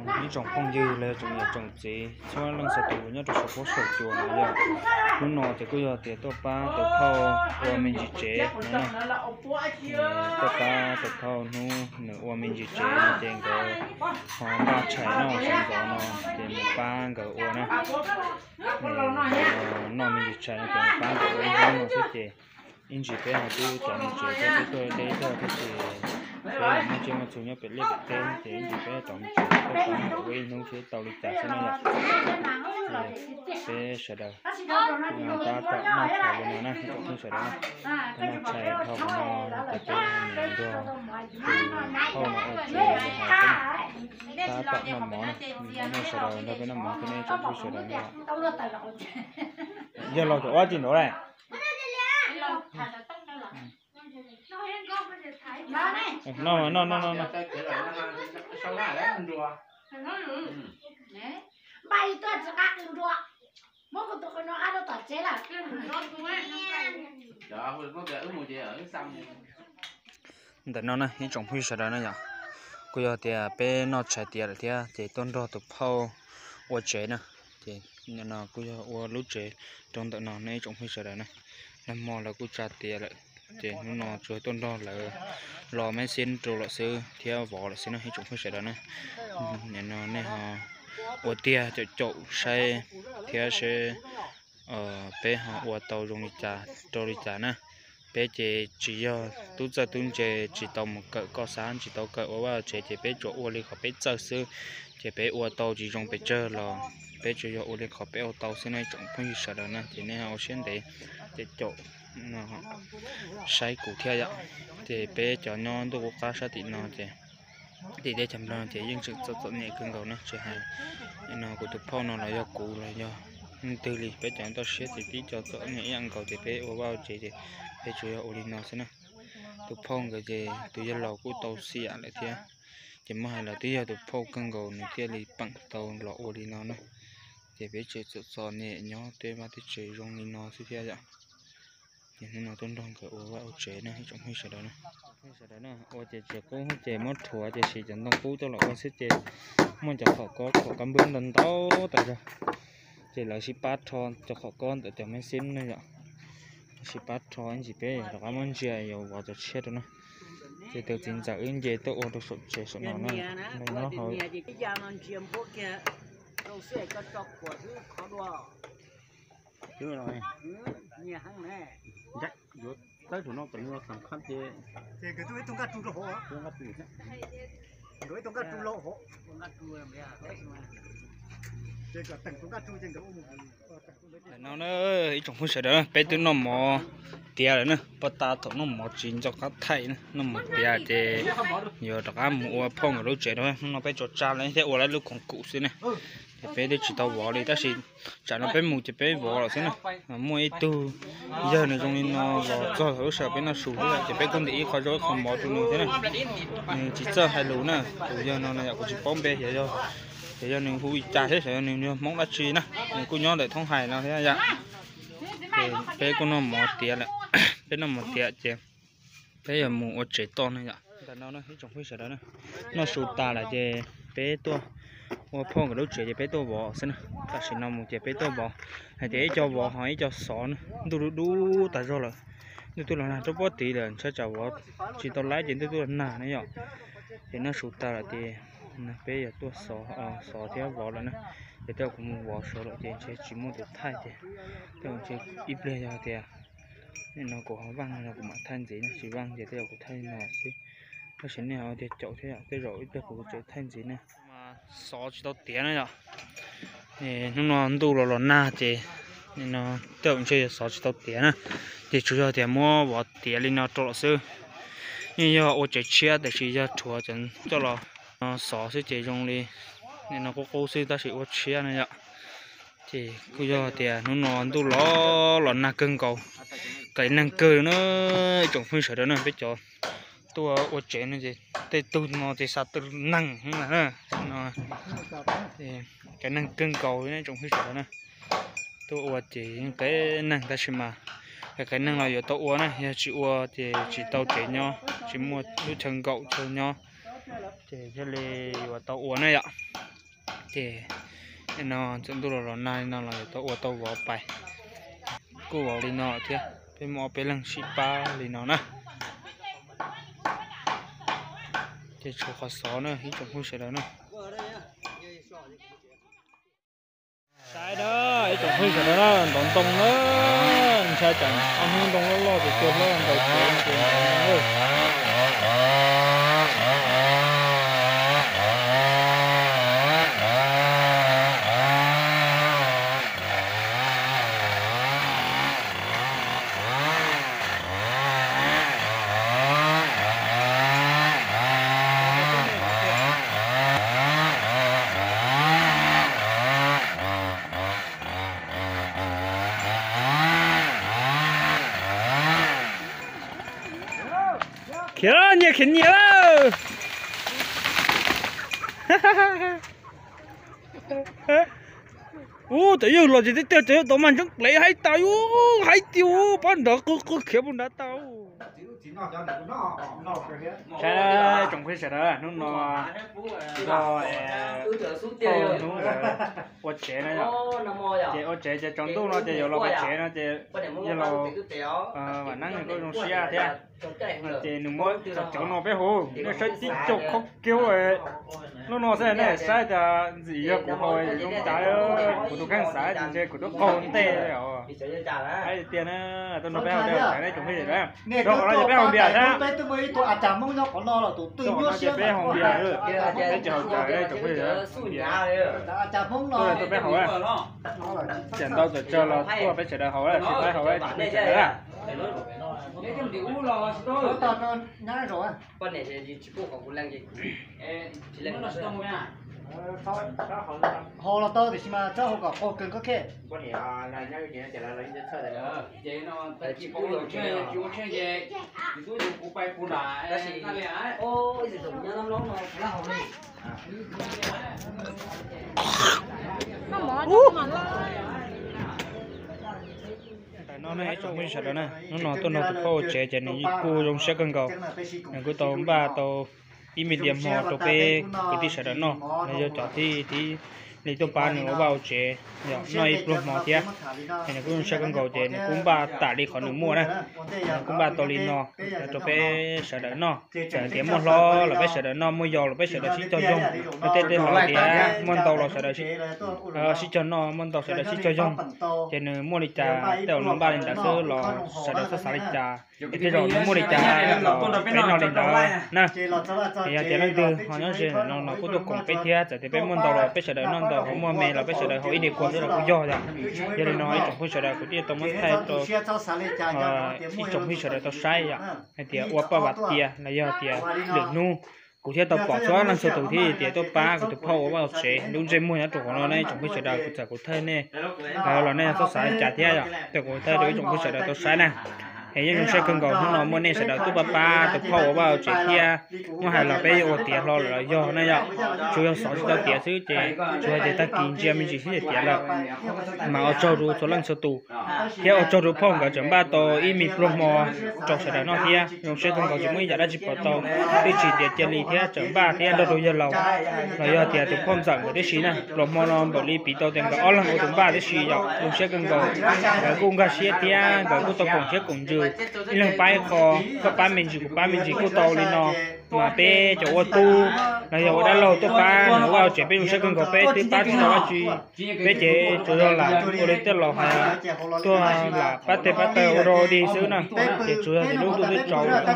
Ib tsoom phooj ywg los yog tsoom niam tsoom txiv txhua leej txhua tus nyob rau saum huab saum cua no yog, hnub no ces kuj yog tias tuaj pab tus phauj ua me ntsis tsev no na. Tuaj pab tus phauj hnub nws ua me ntsis tsev no ces nkawd ho npaj tshais noj sawv ntxov no ces mus pab nkawd ua na. Noj me ntsis tshais no ces mus pab nkawd ua ib hnub no xwb ces ib ntsis peb ho twb rov mus tsev thiab, peb tuaj deb zog thiab ces peb los muaj tsiaj muaj txhu nyob pem liaj pem teb ces ib ntsis peb rov mus tsev tuaj pab nkawd ua ib hnub seb tau li cas xwb na yom. Peb sawv daws tab tom noj tshais li no na, ib tsoom phooj sawv daws na, noj tshais dhau qhov no ces peb mus nrog tus phauj no ua tsev li no xwb na. Tab tom noj mov na, noj sawv daws nrog peb noj mov thiab ne ib tsoom phooj sawv daws na. Yog los cov ua tsis nrov lawm. Noj, noj, noj, noj. Ntawm no na ib tsoom phooj ywg sawv daws na yom, kuj yog tias peb noj tshais tiav lawm thiab ces tuaj nrog tus phauj ua tsev na. Ces no kuj yog ua lub tsev rau ntawm no ne ib tsoom phooj ywg sawv daws na. Nag hmo lawv kuj tsa tiav lawm, ces hnub no tsuas tuaj nrog lawv los meb xib rau lawm xwb thiab vov lawm xwb no ib tsoom phooj ywg sawv daws na. Nim no nej ho ua tiag caum caum saib thiab seb peb ho ua tau zoo li cas rau li cas na. Peb ces tsis yog tub txawj tub ntse, tsis tau mus kawm koj xav tsis tau kawm ua vaj tsev ces peb tsuas ua li qhov peb txawj xwb. Ces peb ua tau tsis zoo pes tsawg los peb tsuas yog ua li qhov peb ua tau xwb no ib tsoom phooj ywg sawv daws na. Ces nej ho ua siab ntev ces caum saib kuv thiab yom. Ces peb cov nyob ntuj qub qab sab tim no ces tim teb chaws Nplog ces yeej tseem txom txom nyem kawg nkaus na, tsis hais no kuv tus phauj no los yog kuv los yog leej twg li, peb cov toj siab ces tib co txom nyem ib yam nkaus ces peb ua vaj ua tsev ces peb tsuas yog ua li no xwb na. Tus phauj nkawd ces tus yawg laus kuj tau xiam lawm thiab, ces muab hais los twb yog tus phauj kawg nkaus nws thiaj li peem tau los ua li no na. Ces peb tseem txom txom nyem nyob tej vaj tej tsev zoo li no xwb thiab yom. Ces hnub no tuaj nrog nkawd ua vaj ua tsev na ib tsoom phooj ywg sawv daws na. Phooj ywg sawv daws na, ua ces tsev qub ces muab rhuav ces siv cov ntoo qub tuaj los ua xwb ces muaj cov qhom kob qhom kob npwb ntau ntau tas zog. Ces lawv sib pab rho cov qhom kob ntawm cov meb xib na yom. Sib pab rho ib ntsis peb rov qab muab ntsia yuav vov cov tshiab rau na. Ces tus txiv ntxawm wb nce tuaj ua rau saum tsev saum no na. Nyob hauv Ntawm no na, ib tsoom phooj sawv daws, peb twb noj mov tiav lawm na, poj tab thaum noj mov tsis nco qab thaij na, noj mov tiav ces yuav rov qab mus ua phauj nkawd lub tsev rau. Hnub no peb tso tsa lawm thiab ua lawv lub khoom kum xwb na. Ces peb twb tsis tau vov li tab sis tsam no peb mus ces peb vov lawm xwb na. Muaj ib tug yawg nws zoo li no los txog lub sij hawm peb noj su xwb ces peb kuj ntim ib qho zaub ib qho mov rau nws thiab na. Nws tsis txawj hais lus na, tus yawg no no yom, kuv tsis paub npe xyov yog, xyov yog nws hu li cas thiab xyov yog nws yog Hmoob dab tsi na, nws kuj nyob ntawm thoob hais no thiab yom. Ces peb kuj noj mov tiav lawm, peb noj mov tiav ces peb yuav mus ua tsev toj na yom. Ntawm no ib tsoom phooj sawv daws na, noj su tas lawm ces peb tuaj ua phauj nkawd lub tsev ces peb tuaj vov xwb na. Tam sim no mus ces peb tuaj vov, hais tias ib co vov ho ib co xov na, ntuj dub dub tas zog lawm, ntuj twb los nag rau pob tid lawm, ntshai tsam vov tsis tau laib ces ntuj twb los nag na yom. Ces noj su tas lawm ces peb yuav tuaj xov thiab vov lawm na. Ces tej zaum kuv mus vov sov lawm ces ntshe tsis muaj tus thaij ces tej zaum ntshe ib pliag yog tias nim no kuv ho vaaj no kuv mam thaij ntxiv na, tsis vaaj ces tej zaum kuv thaij no xwb. Tab sis nej ho tias caum thiab yom, tej zaum ib pliag kuv tseem thaij ntxiv na. Xov tsis tau tiav na yom. Hnub no ntuj los los nag ces tej zaum ntshe yog xov tsis tau tiav na. Ces tsuas yog tias muab vov tiav li no rau lawm xwb. Yeej yog ua tsev tshiab tiam sis yog rhuav cov coj los xov xwb ces zoo li nim no qub qub xwb tab sis ua tshiab na yom. Ces kuj yog tias hnub no ntuj los los nag kawg nkaus, qias neeg kawg na. Ib tsoom phooj sawv daws na, peb cov tuaj ua tsev no ces tej tug no ces xa tw neeg na. Qias neeg kawg nkaus ib tsoom phooj sawv daws na. Tuaj ua ces yeej qias neeg tab sis mas qias neeg los yuav tau ua na, yog tsis ua ces tsis tau tsev nyob, tsis muaj lub chaw nkaum chaw nyob, ces thiaj li yuav tau ua na yom. Ces no tsaus ntuj los los nag li no los yuav tau ua tau vov pais, kuj vov li no thiab. Peb muaj ob peb leeg sib pab li no na. Ces tshuav qhov xov na ib tsoom phooj sawv daws na. Saib na ib tsoom phooj sawv daws na, ntov ntoo na, ntshai tsam ob hnub ntoo loj loj ces tuag hlob ntaus kuv ces ntov ntoo lawm. Khiav nyias khiav nyias lawm. Ub, cov yawg los ces tib tiag cov yawg tau mas ntseeb plev haib tas, ub, haib tiag, ub, pab nrad qw qw khiav puag nrad tau. Saib tsoom phooj sawv daws, hnub no yog hnub ua tsev na yom. Ces ua tsev ces tsaus ntuj no ces yuav los ua tsev no ces yog los, vam neeb nws kuj zoo siab thiab. Ces nws muab cov cawv no peb hu, nej saib tib co khob kiag. Lub no xwb nej saib tas ntxim yog kuv haus zoo cas, kuv tus kheej xav ces ntshe kuv twb qaug ntej os. Saib tiag na, tuaj nrog peb haus dej haus cawv ne tsoom phooj ywg na. Rau qhov no ces peb haus npias thiab. Rau qhov no ces peb haus npias, peb tsis haus cawv ne tsoom phooj ywg na. Tuaj tuaj peb haus, cawm ntau cawm tsawg los tuaj peb sawv daws haus, tsis peb haus tsis peb sawv daws na. Haus los tau tiam sis mas txhob haus kom qaug kawg koj khej. Tam no ne ib tsoom phooj ywg sawv daws na, hnub no tuaj nrog tus phauj ua tsev ces nws kuj zoo siab kawg nkaus. Nws kuj tau npaj tau ib me diav hmo rau peb kwv tij sawv daws noj, los yog cov thib li tuaj pab nws ua vaj ua tsev, yog noj ib pluag hmo thiab. Ces nws kuj zoo siab kawg nkaus ces nws kuj npaj tas li qhov nws muaj na. Nws kuj npaj tau li no rau peb sawv daws noj. Txawm tias muaj hlob los peb sawv daws noj, muaj yau los peb sawv daws sib cog yoog. Nws tej tej hlob tias muaj ntau los sawv daws sib cog noj, muaj ntau sawv daws sib cog yoog. Ces nws muaj li cas tej zaum nws npaj li ntawd xwb los sawv daws txhob xav li cas. Es tej zaum nws muaj li cas los peb noj li ntawd na. Es yog tias leej twg ho nyob ze no los kuj tuaj koom peb thiab, txawm tias peb muaj ntau los peb sawv daws noj ntau, ho muaj me los peb sawv daws haus ib diav kua xwb los kuj yog yom. Yog li no ib tsoom phooj sawv daws kuv thiaj tau muab thaij rau ib tsoom phooj sawv daws tau saib yom, hais tias ua paj vam tias los yog tias lwm hnub kuv thiaj tau pom txhua leej txhua tus thiab tias tuaj pab kuv tus phauj ua vaj ua tsev lub ntsej muag nyob rau hauv no ne ib tsoom phooj sawv daws, kuv txawm kuv thaij nej los nej txhob xav li cas thiab yom. Tej kuv thaij rau ib tsoom phooj sawv daws tau saib na. Es yeej zoo siab kawg nkaus hnub no muaj nej sawv daws tuaj pab pab tus phauj ua vaj ua tsev thiab. Muab hais los peb yuav ua tiav hlo lawm los yog na yom, tsuas yog xov tsis tau tiav xwb ces tsuas hais tias tag kis ntsia me ntsis xwb ces tiav lawm. Mas ua tsaug rau txhua leej txhua tus thiab ua tsaug rau phauj nkawd tseem npaj tau ib me pluag hmo rau sawv daws noj thiab. Zoo siab kawg nkaus tsis muaj ib yam dab tsi pom tau, twb tsis tias cia li thiab tseem npaj thiab nrog rau yawg laus los yog tias tus phauj ntxawm nkawd tib si na. Pluag hmo no npaum li piv tau tias nkawd ob leeg ua tus npaj tib si yom. Zoo siab kawg nkaus, nkawd kuj nkag siab thiab nkawd kuj tau koom siab koom ntsws, ib leeg pab ib qho, koj pab me ntsis kuv pab me ntsis kuj tau li no. Mas peb cov ua tub los yog ua dab laug tuaj pab nws ua vaj ua tsev peb zoo siab kawg nkaus, peb twb pab tsis tau dab tsi. Peb ces tsuas yog lam ua li tej laus hais, tuaj lam pab tes pab taw ua rau dig xwb na. Ces tsuas yog tias lub ntuj twb tsaus lawm,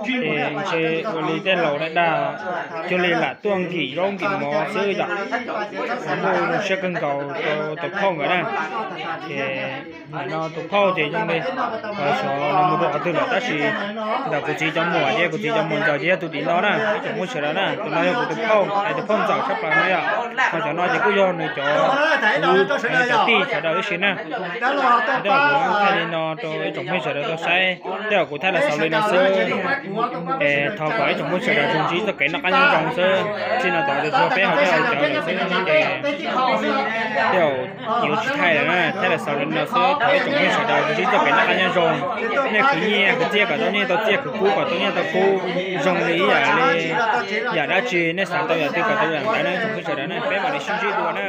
ces ntshe ua li tej laus dag dag, cuag li lam tuaj nkim zaub nkim mov xwb yom. Kuj zoo siab kawg nkaus rau tus phauj nkawd na. Ces nim no tus phauj ces zoo li xyov nws mus rau qhov twg lawm tab sis ntawm kuv txiv cov muam thiab kuv txiv cov muam ntxawm ces yog tus tim no na ib tsoom phooj sawv daws na. Tus no yog kuv tus phauj, es tus phauj ntxawm sab plaws no yom. Ho cov no ces kuj yog nws cov kwv, nws cov tij sawv daws ib si na. Tej zaum kuv thaij li no rau ib tsoom phooj sawv daws tau saib, tej zaum kuv thaij los xaus li no xwb. Es thov kom ib tsoom phooj sawv daws tsuas ntsib txoj kev noj qab nyob zoo xwb. Txij no tom tus tsuag peb ho tej zaum cawv lawm xwb ces tej zaum yuav tsis thaij lawm na, thaij los xaus li no xwb. Thov ib tsoom phooj sawv daws ntsib txoj kev noj qab nyob zoo. Nej khwv nyiaj khwv txiaj kom tau nyiaj tau txiaj, khwv kub kom tau nyiaj tau kub, zoo li ib yam li yam dab tsi nej xav tau yam twg kom tau yam ntawd na ib tsoom phooj sawv daws na. Peb mam li Ntsib dua na.